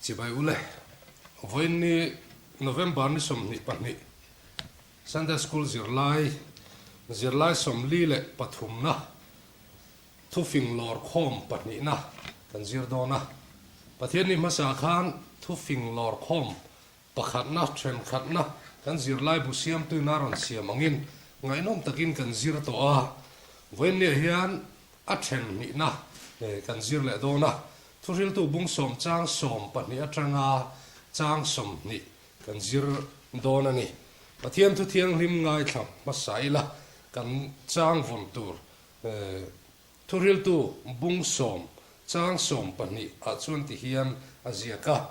Chibai ule, vawiin ni November ni 22 Sunday School zirlai zirlai 43na thufing lawr khawm pahnihna kan zir dawn a. Pathian ni hmasa khan thufing lawr khawm Pakhatna, thenkhatna kan zirlaibu siamtuin a rawn siam angin ngaihnawm takin kan zir tawh a, vawiinniah hian a then hnihna kan zir leh dawn a, thuhriltu bung sawm chang 12 atanga chang 20 kan zir dawn a ni. Pathian thu thianghlim ngaithla hmasa ila kan chang vawn tur Thuhriltu bung sawm, chang 12 ah chuan ti hian a ziak a,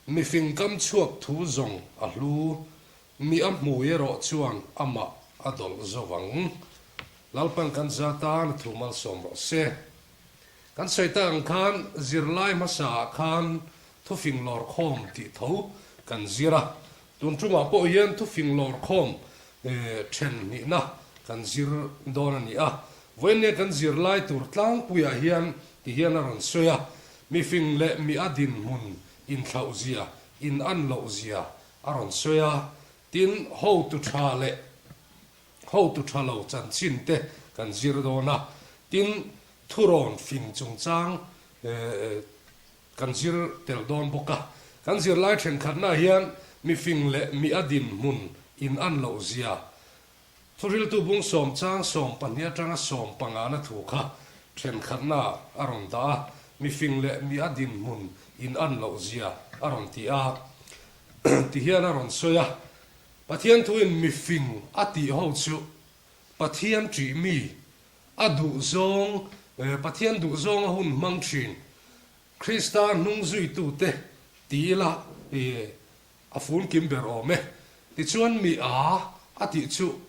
Mifing kam chhuak thu zawng a hlu, mi a hmui erawh chuan amah a dawlh zo vang. Lalpan kan za tan a thu malsawm rawh se. Kan sawi tak ang khan zirlai hmasa ah khan thufing lawr khawm tih tho kan zir a, Tun tumah pawh hian thufing lawr khawm then hnihna kan zir dawn a ni a. Vawiinnia kan zir lai tur tlangpuiah hian ti hian a rawn sawi a, mifing leh mi a dinhmun inthlauh zia, in an loh zia a rawn sawi a. Tin, hotu tha leh hotu tha lo chanchin te kan zir dawn a. Tin, thurawn fing chungchang Kan zir tel dawn bawk a. Kan zirlai thenkhatna hian mifing leh mi a dinhmun in an loh zia thuhriltu bung sawm chang 12 atanga sawm pangana thu kha thenkhatna a rawn dah a, mifing leh mi a dinhmun in an loh zia a rawn ti a ti hian a rawn sawi a. Pathian thuin mifing a tih ho chu Pathian ṭih mi A duhzawng, Pathian duhzawng a hun hmang thin. Krista hnung zuitute ti ila a funkim ber awm e. Tichuan mi a a tih chu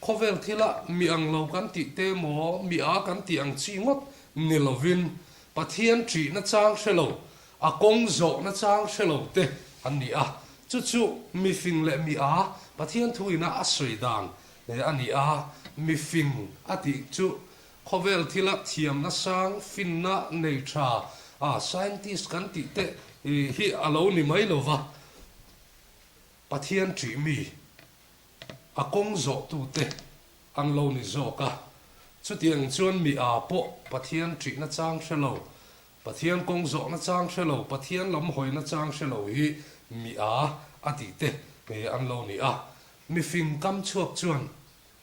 khawvel thila mi ang lo kan tih te maw, mi a kan tih ang chi ngawt ni lovin Pathian ṭihna chang hre lo, a kawng zawhna chang hre lo te an ni a. Chu chu mifing leh mi a Pathian thuina a sawi dan a ni a, mifing a tih chu khawvel thila thiamna sang, finna nei tha, a scientist kan tih te hi a lo ni mai lo va, Pathian ṭih mi, a kawng zawhtute an lo ni zawk a. Chutiang chuan mi a pawh Pathian ṭihna chang hre lo, Pathian kawng zawhna chang hre lo, Pathian lam hawina chang hre lo hi mi a a tih te an lo ni a. Mifing kam chhuak chuan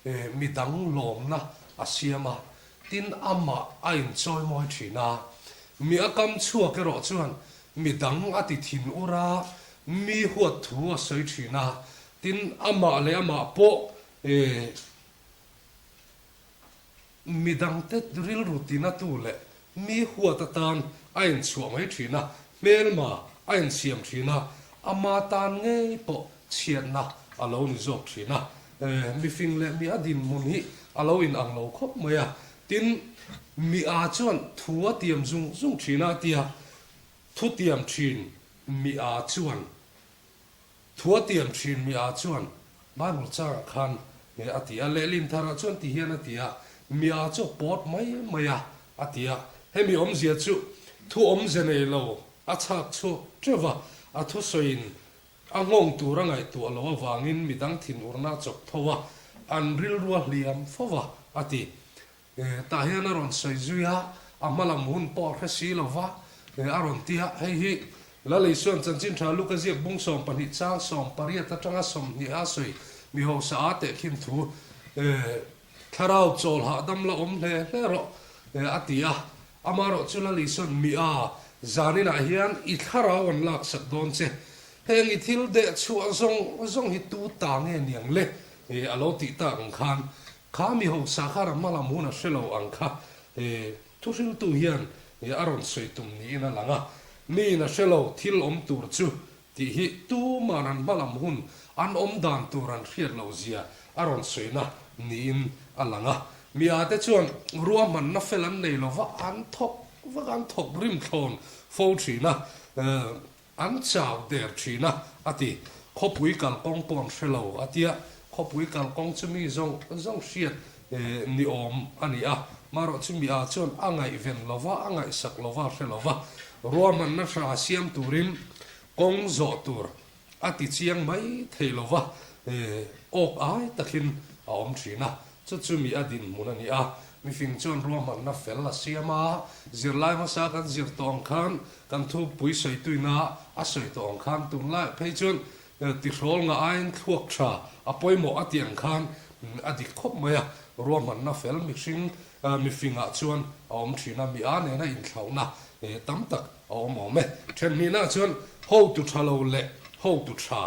mi dang lawmna a siam a, tin amah a inchawimawi thin a. Mi a kam chhuak erawh chuan mi dang a ti thin ur a, mi huat thu a sawi thin a, tin amah leh amah pawh Mi dangte rilru tinatu leh mi huat atan a inchhuah mai thin a, hmelma a insiam thin a, ama tan ngei pawh chhiatna a lo ni zawk thin a. Mifing leh mi a dinhmun hi a lo inang lo khawp mai a, tin, mi a chuan thu a tiam zung zung thin a, tia thu tiam thin mi a chuan Thua tiam thin mi ah chuan Bible changah khan a ti a, lehlin tharah chuan ti hian a ti a, mi ah chu a pawt mai mai a, a ti a. Hemi awmzia chu thu awmze nei lo a chhak chhuak teuh va, a thusawiin a nghawng tur a ngaihtuah loh avangin midang thinurna a chawp tho a, an rilru a hliam fo va, a ti. Tah hian a rawn sawi zui a, a hma lam hun pawh a hre si lo va, a rawn ti a. Hei hi Lal Isua'n chanchin tha Luka ziak bung 12 chang 18 atanga 20 a sawi mi hausa a tehkhin thu, Thlarau chawl hahdam la awm hle hle rawh, a ti a. Amaherawh chu Lal Isua'n mi a, zaninah hian i thlarau an laksak dawn che. Heng i thil deh chhuah zawng zawng hi tu ta nge niang le? a lo tih tak ang khan Kha mi hausa kha ram hmalam hun a hre lo ang kha thuhriltu hian a rawn sawi tum niin a lang a, miin a hre lo thil awm tur chu tih hi tuman an hmalam hun an awm dan tur an hriat loh zia a rawn sawina niin a lang a. Mi a te chuan ruahmanna fel an nei lova an thawk vak an thawk rim thlawn fo thin a. An chau der thin a, a ti. Khawpui kalkawng pawh an hre lo, a ti a. Khawpui kalkawng chu mi zawng zawng hriat ni awm a ni a. Marawh chu mi a chuan a ngaihven lo va, a ngaihsak lo va, a hre lo va, ruahmanna hra siam turin kawng zawh tur a ti chiang mai thei lo va, awk ai takin a awm thin a. Chu chu mi a dinhmun a ni a, mifing chuan ruahmanna fel a siam a, zirlai hmasa kan zir tawh ang khan, kan thupui sawituina a sawi tawh ang khan tunlaiah phei chuan Tihrawl nga aiin thluak tha a pawimawh a tih ang khan a dik khawp mai a, ruahmanna fel mihring mifingah chuan a awm thin a, mi a nena inthlauhna tam tak a awm awm e. Thenhnihna chuan hotu tha lo leh hotu tha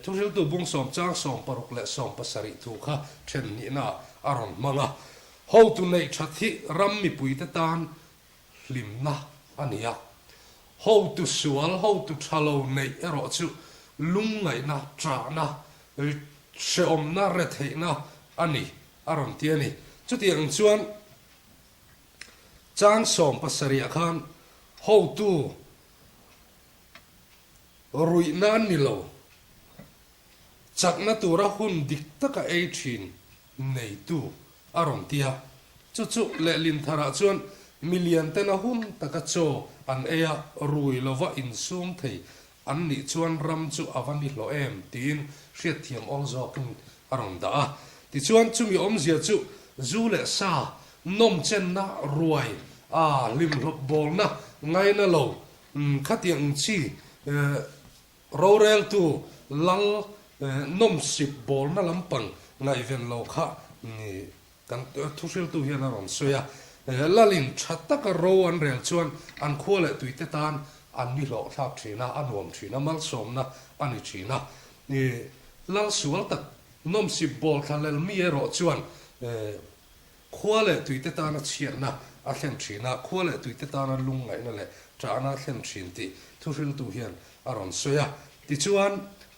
thuhriltu bung sawm chang 16 leh 17 thu kha thenhnihna a rawn hmang a, hotu neih that hi ram mipuite tan hlimna a ni a. Hotu sual, hotu tha lo neih erawh chu lungngaihna, ṭahna, hrehawmna, retheihna a ni, a rawn ti a ni. Chutiang chuan chang 17 ah khan hotu ruihna an ni lo, chakna tura hun dik taka ei ṭhin neitu a rawn ti a. Chu chu lehlin tharah chuan milian tena hun taka chaw an ei a, rui lova insum thei an nih chuan ram chu a va ni hlawh em tiin hriatthiam awl zawkin a rawn dah a. Tichuan chumi awmzia chu zu leh sa nawmchenna ruai a hlimhlawp bawlna ngaina lo khatiang chi Roreltu lal nawmsip bawlna lampang ngaihven lo kha kan thuhriltu hian a rawn sawi a. Lalin tha taka ro an rel chuan an khua leh tuite tan an ni hlawhthlak thin a, a nuam thin a, malsawmna a ni thin a. Lal sual tak nawmsip bawl thlalel mi erawh chuan Khua leh tuite tana chhiatna a thlen thin a, khua leh tuite tana lungngaihna leh ṭahna a thlen thin tih thuhriltu hian a rawn sawi a. Tichuan,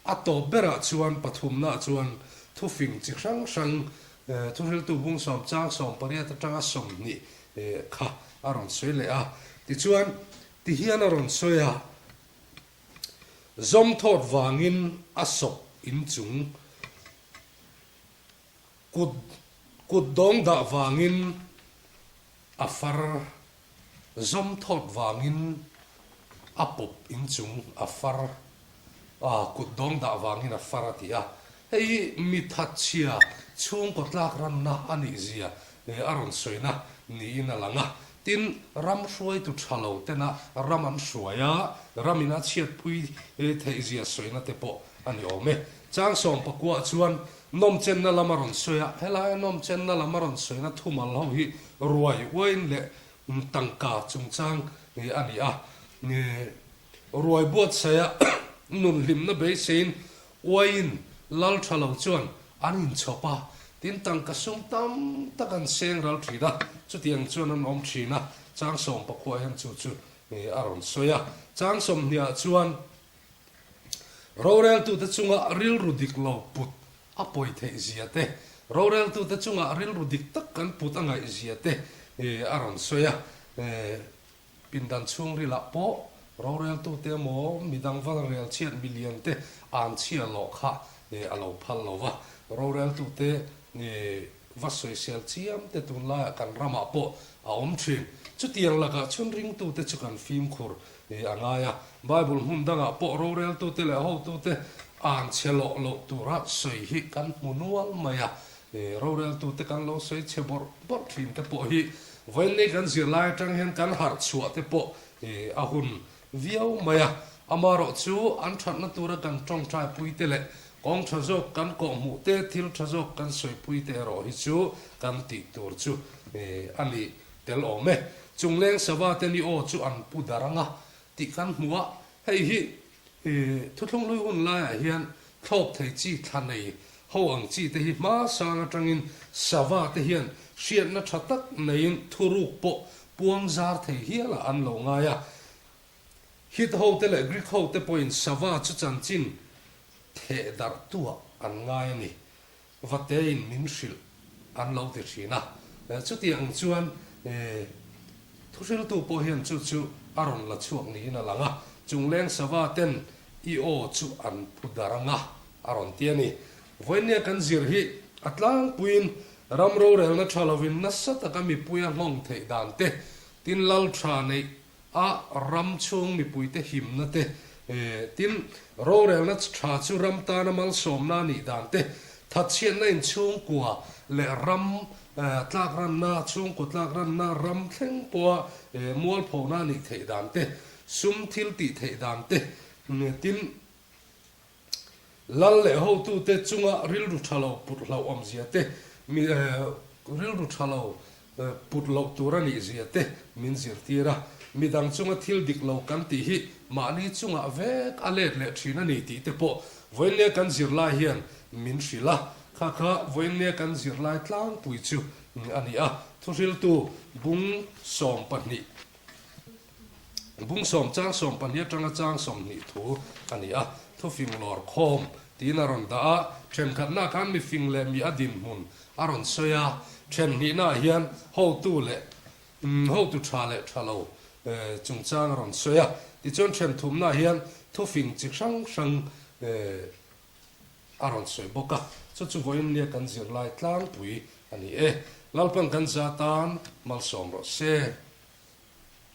a tawp berah chuan pathumnaah chuan thufing chi hrang hrang thuhriltu bung sawm chang 18 atanga 20 kha a rawn sawi leh a. Tichuan, tihian a rawn sawi a, Zawmthawt vangin a sawp inchung. Kut kut dawng dah vangin a far, zawm thawt vangin a pawp inchung a far, a kut dawng dah vangin a far a ti a. Hei hi mi thatchhia chhungkaw tlak ranna a nih zia a rawn sawina niin a lang a. Tin, ram hruaitu tha lo tena ram an hruai a, ramin a chhiatpui theih zia sawina te pawh a ni awm e. Chang 19 chuan Nawmchenna lam a rawn sawi a, helaia nawmchenna lam a rawn sawina thumal ho hi ruai uain leh tangka chungchang a ni a. Ruai buatsaia nun hlimna beiseiin uaiin lal tha lo chuan an inchhawp a, tin tangka sum tam tak an seng ral thin a, chutiang chuan an awm thin a, chang 19 hian chu chu a rawn sawi a. Chang 20 ah chuan Roreltute chunga rilru dik lo put a pawi theih zia te, roreltute chunga rilru dik tak kan put a ngaih zia te a rawn sawi a. Pindan chhungrilah pawh roreltute emaw midang val rel chhiat milian te an chhia lawh kha a lo phal lo va. Roreltute va sawisel chiam te tunlaiah kan ramah pawh a awm thin. Chutiang lakah chhun ringtute chu kan fimkhur a ngai a. Bible hmun dangah pawh roreltute leh hotute an chhe loh loh tura sawi hi kan hmu nual mai a. Roreltute kan lo sawi chhe bawrh bawrh thin te pawh hi vawiin kan zirlai atang hian kan harh chhuah te pawh a hun viau mai a. Amaherawh chu an thatna tura kan tawngtai pui te leh kawng tha zawk kan kawhhmuh te, thil tha zawk kan sawipui te erawh hi chu kan tih tur chu a ni tel awm e. Chungleng sava te ni aw chu an pu dar anga tih kan hmu a, hei hi thuthlung hlui hun laiah hian thlawk thei chi thla nei ho ang chi te hi hma sang atangin sava te hian hriatna tha tak neiin thuruk pawh puang zar thei hialah an lo ngai a. Hit ho te leh Greek ho te pawhin sava chu chanchin theh darh tuah an ngai a ni. Vatein min hrilh an lo ti thin a. Chutiang chuan thuhriltu pawh hian chu chu a rawn la chhuak niin a lang a, chungleng sava ten i aw chu an pu dar anga a rawn ti a ni. Vawinia kan zir hi a tlangpuiin. Ram rorelna tha lovin nasa taka mipui a nghawng theih dan te, tin lal tha neih a ram chhung mipuite himna te, tin rorelna tha chu ram tana malsawmna a nih dan te, thatchhiatna inchhungkua leh ram tlakranna, chhungkaw tlakranna ram thleng pawha mualphona a nih theih dan te, sum thil tih theih dan te, tin Lal leh hotute chunga rilru tha lo put hlauhawmzia te, mi rilru tha lo put loh tur a nihzia te min zirtir a. Midang chunga thil dik lo kan tih hi mahni chungah vek a let leh thin a ni tih te pawh vawiinnia kan zirlai hian min hrilh a. Kha kha vawiinnia kan zirlai tlangpui chu a ni a, thuhriltu bung 12. Bung sawm chang 12 atanga chang 20 thu a ni a, thufing lawr khawm tiin a rawn dah a, thenkhatnaah khan mifing leh mi a dinhmun a rawn sawi a, thenhnihnaah hian hotu leh hotu tha leh tha lo chungchang a rawn sawi a, tichuan thenthumnaah hian thufing chi hrang hrang a rawn sawi bawk a, chu chu vawiin nia kan zirlai tlangpui a ni e. Lalpan kan za tan malsawm rawh se.